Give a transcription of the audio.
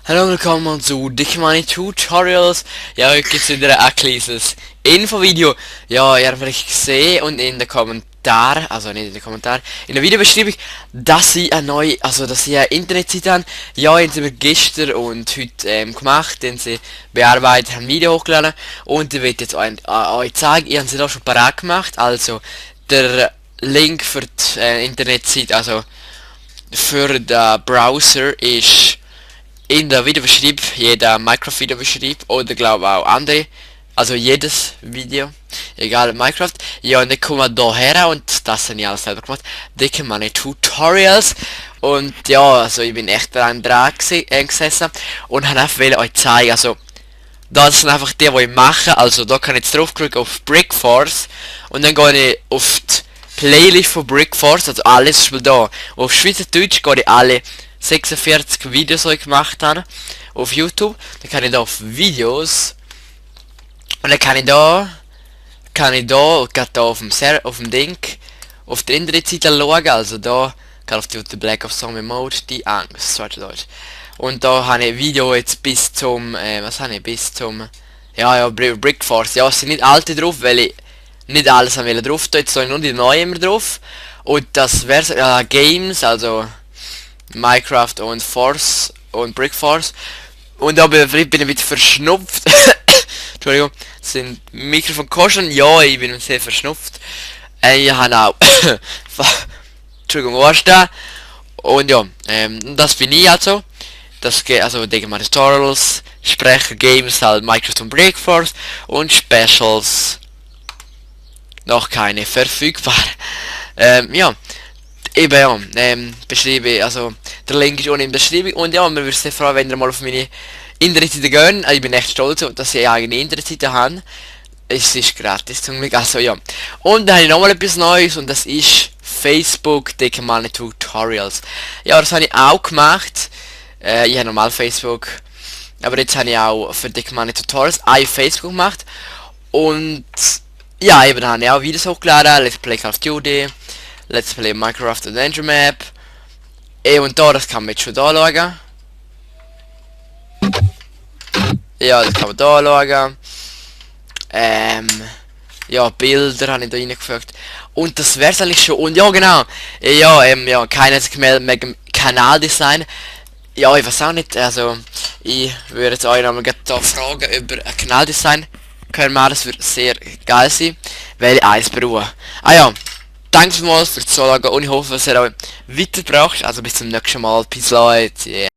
Hallo und willkommen zu Dick Money Tutorials. Ja, heute gibt es wieder ein kleines Infovideo. Ja, ihr habt vielleicht gesehen und in den Kommentaren, also nicht in den Kommentaren, in der Videobeschreibung, dass sie dass sie eine Internetseite haben. Ja, haben sie gestern und heute gemacht, den sie bearbeitet, haben ein Video hochgeladen und ich will jetzt euch zeigen, ich habe sie da schon parat gemacht. Also der Link für die Internetseite, also für den Browser ist in der Videobeschreibung, jeder Minecraft-Videobeschreibung oder glaube auch andere, also jedes Video, egal Minecraft, ja, und dann kommen wir da her und das habe ich alles selber gemacht, dicke meine Tutorials und ja, also ich bin echt dran gesessen und habe einfach euch zeigen, also das sind einfach die ich mache, also da kann ich jetzt draufklicken auf Brickforce und dann gehe ich auf die Playlist von Brickforce, also alles ist da, auf Schweizerdeutsch gehe ich alle 46 Videos, die ich gemacht habe auf YouTube. Dann kann ich da auf Videos und dann kann ich da gerade da auf dem Ding auf der Internetseite schauen. Also da kann auf die Black of Zombie Mode die Angst, zweite Deutsch. Und da habe ich Video jetzt bis zum Brickforce. Ja, es sind nicht alte drauf, weil ich nicht alles haben drauf tun. Jetzt soll ich nur die neuen immer drauf. Und das wäre Games, also Minecraft und Force und Brickforce. Und da bin ich ein bisschen verschnupft. Entschuldigung, sind Mikrofon kosten? Ja, ich bin sehr verschnupft. Ich habe auch Entschuldigung, was da. Und ja, das bin ich also. Das geht also denke mal Tutorials, Sprecher, Games, halt Minecraft und Brickforce und Specials. Noch keine verfügbar. Ja. Eben ja, beschreibe, also der Link ist unten in der Beschreibung und ja, man würde sich freuen, wenn ihr mal auf meine Internetseite gehen. Ich bin echt stolz, dass ich eine eigene Internetseite habe. Es ist gratis zum Glück, also ja. Und dann habe ich nochmal etwas Neues und das ist Facebook Dicke Money Tutorials. Ja, das habe ich auch gemacht. Ich habe normal Facebook, aber jetzt habe ich auch für Dicke Money Tutorials ein Facebook gemacht. Und ja, eben dann habe ich auch Videos hochgeladen, Let's Play Call of Duty, Let's Play Minecraft Adventure Map. Und da, das kann man jetzt schon da schauen. Ja, das kann man da schauen. Ja, Bilder habe ich da reingefügt. Und das wär's eigentlich schon. Und ja, genau. Ja, keiner hat sich gemeldet wegen Kanaldesign. Ja, ich weiß auch nicht. Also, ich würde jetzt euch nochmal da fragen über ein Kanaldesign. Können wir, das würde sehr geil sein. Weil ich eins beruhe. Ah ja. Danke vielmals fürs Zuschauen und ich hoffe, dass ihr euch weiter braucht. Also bis zum nächsten Mal. Peace, Leute. Yeah.